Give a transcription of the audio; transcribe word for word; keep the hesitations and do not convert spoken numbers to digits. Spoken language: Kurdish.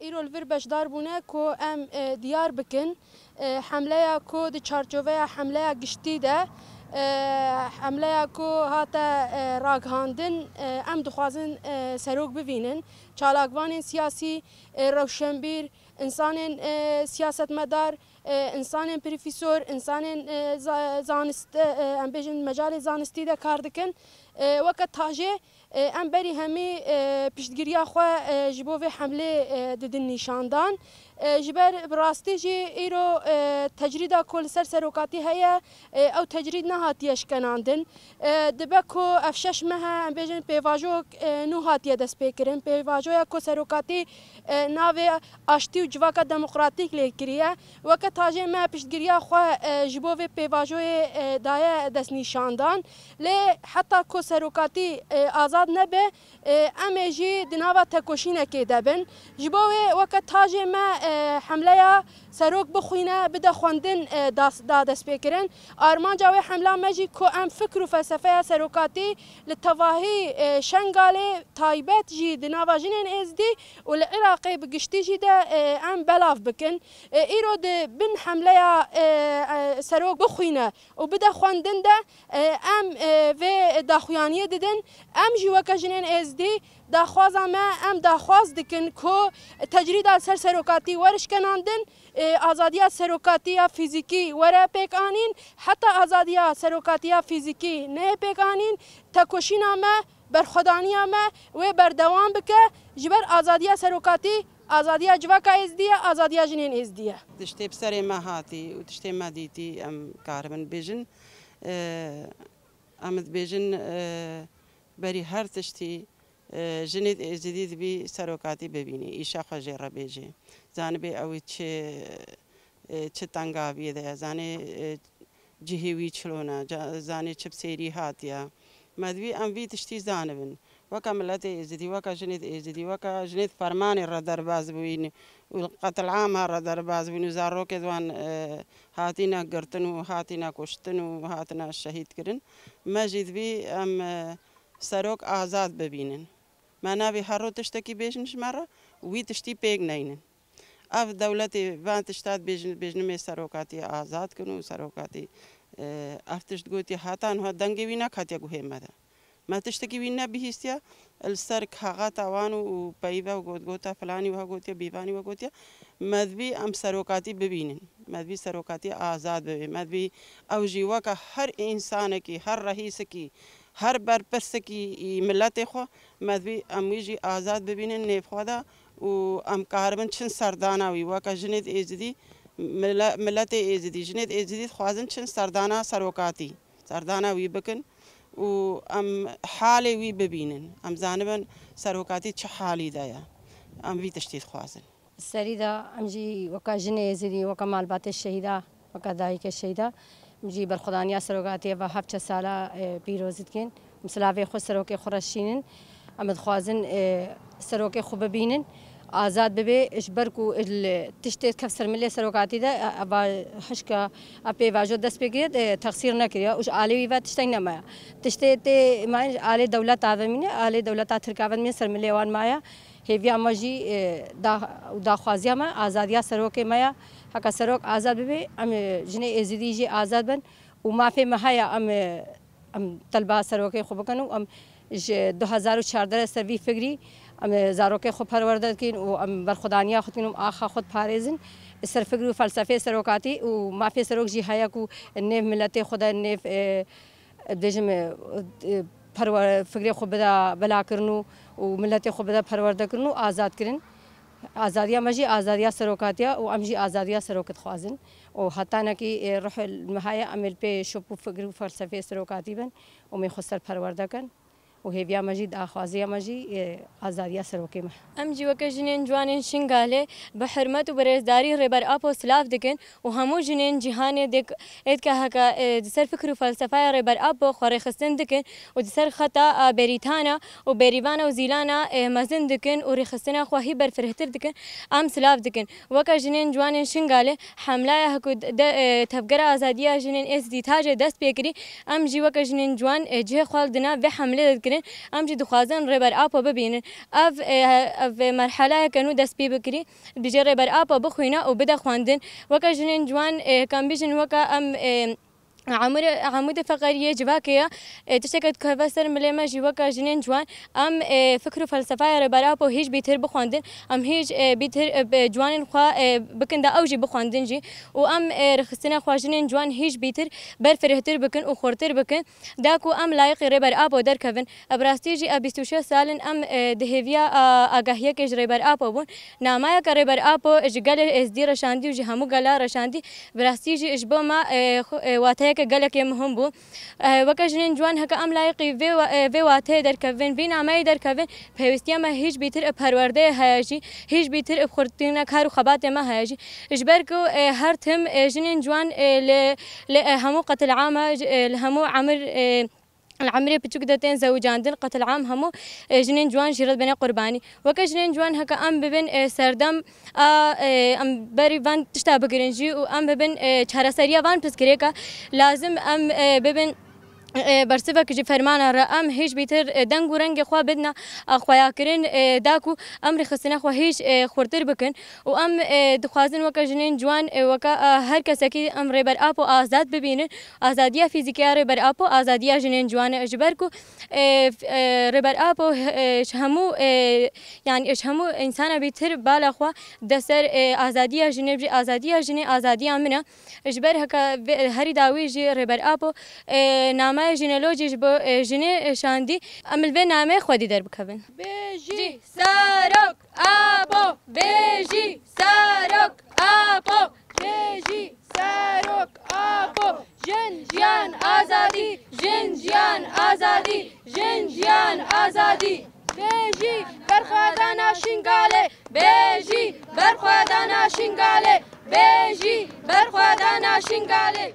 Îro li vir beşdar bûne ku em, e, diyar bikin, e, hemleya ku di çarçoveya hemleya giştî de, e, hemleya ku hate, e, ragihandin, e, em dixwazin, e, serok bivînin. Çalakvanên siyasî, e, rewşenbîr, însanên, e, siyasetmedar, e, însanên profesor, însanên, e, za-, zanist, e, em bêjin mecalê zanistî de kar dikin. E, weke tajê, e, em berî hemî, e, piştgiriya xwe, e, ji bo vê hemlê, e, didin nîşandan. E, ji ber bi rastî jî îro, e, tecrîda ku li ser serokatî heye, e, ew tecrîd nehatiye şkenandin. E, dibe ku ev şeş meh e, em bêjin pêvajo, e, nû hatiye destpêkirin. Pêvajoya ku serokatî, e, navê aştî û civaka demokratîk lê kiriye. Weke tajê me piştgiriya xwe, e, ji bo vê pêvajoyê, e, daye destnîşandan. Lê heta ku serokatî, e, azad nebe, e, em ê jî di nava tekoşînekê de bin. Ji bo wê weke tajê me, e, hemleya serok bixwîne, bide xwendin, e, da, da destpêkirin. Armanca wê hemla me jî ku em fikr û felsefeya serokatî li tevahî, e, Şengalê taybet jî di nava jinên êzdî û li Iraqê bi giştî jî de, e, em belav bikin. E, îro di bin hemleya, e, e, serok bixwîne û bide xwendin de, e, em, e, vê daxuyaniyê didin. Em jî weke jinên êzdî daxwaza me, em daxwaz dikin ku tecrîda li ser serokatî were şkenandin, e, azadiya serokatiya fîzîkî were pêk anîn, heta azadiya serokatiya fîzîkî neyê pêk anîn, tekoşîna me, berxwedaniya me wê berdewam bike, ji ber azadiya serokatî, azadiya civaka êzdî ye, azadiya jinên êzdî ye. Tiştê bi serê me hatî û tiştê me dîtî, em karibin bêjin. E, em dibêjin, e, berî her tiştî, e, jinê êzidî dibî serokatî bibînî, îşa xwe jê re bêjê. Zanibê ew ê çi, e, çi tengaviyê de ye, zanê, e, cihê wî çilo ne, ca-, zanê çi bi sêrî hatiye. Me divî em vî tiştî zanibin. Weke miletê êzidî, weke jinê êzidî, weke jinê fermanê re derbas bûyîn û qetilama re derbas bûyîn û zarokê di wan, e, hatîne girtin û hatîne kuştin û hatine şehîd kirin. Me jî divî em, e, serok azad bibînin. Me navê her ro tiştekî bêjin ji me re, wî tiştî pêk neynin. Ev dewletê van tişta dibêjin, dibêjin me serokatiyê azad kin û serokatî, e, ev tişt gotiye, heta niha dengê wî neketiye guhê me de. Me tiştekî wî nebihîstiye, li ser kaxeta wan û, û peyve û gotgota filanî wiha gotiye, bîvanî wiha gotiye. Me divî em serokatî bibînin. Me divî serokatî azad bibe. Me divî ew jî weke her însanekî, her rehîsekî, her berpirsekî î miletê xwe, me divî em wî jî azad bibînin nêv xwe de û em karibin çin serdana wî. Weke jinê di êzidî, mile-, miletê êzidî, jinê di êzidî dixwazin çin serdana serokatî, serdana wî bikin û em halê wî bibînin. Em zanibin serokatî çi halî de ye. Em vî tiştî dixwazin. Serî de em jî weke jinê êzidî, weke malbatê şehîda, weke dayikê şehîda, em jî berxwedaniya serokatiyê ve heft çe sala, e, pîroz dikin. Em silavê xwe serokê xwe re şînin. Em dixwazin, e, serokê xwe bibînin, azad bibe, ji ber ku li tiştê kev ser milê serokatî de, e, eva hişka, ev pêvajo dest pê kiriye, e, texsîr nekiriye û ji alê wî ve tiştek nemaye. Tiştê tê mayîn ji alê dewleta ve mîne, alê dewleta Tirka ve mîne ser milê wan maye. Hêviya me jî, e, da-, û daxwaziya me azadiya serokê me ye. Heke serok azad bibe, em, e, jinê êzidî jî azad bin û mafê me heye em, e, em telba serokê xwe bikin û em ji du hezar û çardeh re ser vî fikrî em, e, zarokê xwe perwerde dikin û em berxwedaniya xwe dikin û axa xwe diparêzin. Ser fikr û felsefeyê serokatî û mafê serok jî heye ku nêv miletê xwe de, nêv, e, dibêjim, e, e, perwer-, fikrê xwe bide belakirin û, û miletê xwe bide perwerdekirin û azadkirin. Azadiya me jî azadiya serokatiya û em jî azadiya serokê dixwazin. Û hetanekî, e, ruh me heye em ê li pê şop û fikr û felsefeyê serokatî bin û em ê xwe ser perwerde kin. Û hêviya me jî, daxwaziya me jî, e, azadiya serokê me. Em jî weke jinên ciwanên Şingalê bi hurmet û bi rêzdarî Rêber Apo silav dikin û hemû jinên cîhanê dê, êdke heke, e, di ser fikr û felsefeya Rêber Apo xwe rêxistin dikin û di ser xeta, e, Berîtana û Berîvana û Zîlana, e, mezin dikin û rêxistina xwe hî berfirehtir dikin, em silav dikin. Weke jinên ciwanên Şingalê, hemlaya ku de, e, Tevgera Azadiya Jinên Êzidî taje dest pê kirî, em jî weke jinên ciwan, e, cihê xwe di nav vê hemlê de dikin. Em jî dixwazin Rêber Apo bibînin. Ev, e, ev merheleyeke nû dest pê bikirî, dibêje Rêber Apo bixwîne û bide xwendin. Weke jinên ciwan, e, kan bêjin weke em, e, Amûdê, Amûdê feqeriyê civakê ye. E, tişteke dikeve ser milê me jî weke jinên ciwan. Em, e, fikr û felsefeya Rêber Apo hîç bîtir bixwendin. Em hîç, e, bîtir, e, bi ciwanên xwe, e, bikin de ew jî bixwendin jî. Û em, e, rêxistina xwe jinên ciwan hîç bîtir berfirehtir bikin û xurtir bikin. Da ku em layiqî Rêber Apo derkevin. E, bi rastî jî ev bîst û şeş sal in em, e, di hêviya, a, agahiyekê ji Rêber Apo bûn. Nameyeke Rêber Apo ji gelê Êzdî reşandî û ji hemû gela reşandî. Bi rastî jî ji bo me, e, xwe, e, wateyeke gelekê muhim bû. E, weke jinên ciwan heke em layiqî vê wa-, e, vê wateyê derkevin, vî nameyê derkevin, pêwîstiya me hîç bîtir bi perwerdeyê heye jî, hîç bîtir bi xurtina kar û xebatê me heye jî. Ji ber ku, e, her tim, e, jinên ciwan, e, li, li, e, hemû qetilama, ji, e, li hemû emir, e, li emrê piçûk de tên zewicandin, qetilam hemû, e, jinên ciwan jî re dibêne qurbanî. Weke jinên ciwan heke em bibin, e, serdem a, e, em berî van tişta bigirin jî û em bibin, e, çareseriya van pirsgirêka, lazim em, e, bibin, e, bersivek ji fermana re. Em hîç bîtir, e, deng û rengê xwe bidina, e, xweyakirin, e, da ku em rêxistina xwe hîç, e, xurtir bikin û em, e, dixwazin weke jinên ciwan, e, weke, e, her kesekî em Rêber Apo azad bibînin. Azadiya fîzîkî ya Rêber Apo, azadiya jinên ciwan e. Ji ber ku, e, f-, e, Rêber Apo, e, ji hemû, e, yanî ji hemû însana bîtir bala xwe de ser, e, azadiya jinê bî, azadiya jinê, azadiya min e. Ji ber heke vê, herî dawî jî Rêber Apo, e, nameya jineolojî ji bo, e, jinê, e, şandî. Em li vê nameyê xwedî derbikevin. Bêjî Serok Apo! Bêjî Serok Apo! Bêjî Serok Apo! Jin, jiyan, azadî! Jin, jiyan, azadî! Jin, jiyan, azadî! Bêjî berxwedana Şingalê! Bêjî berxwedana Şingalê! Bêjî berxwedana Şingalê!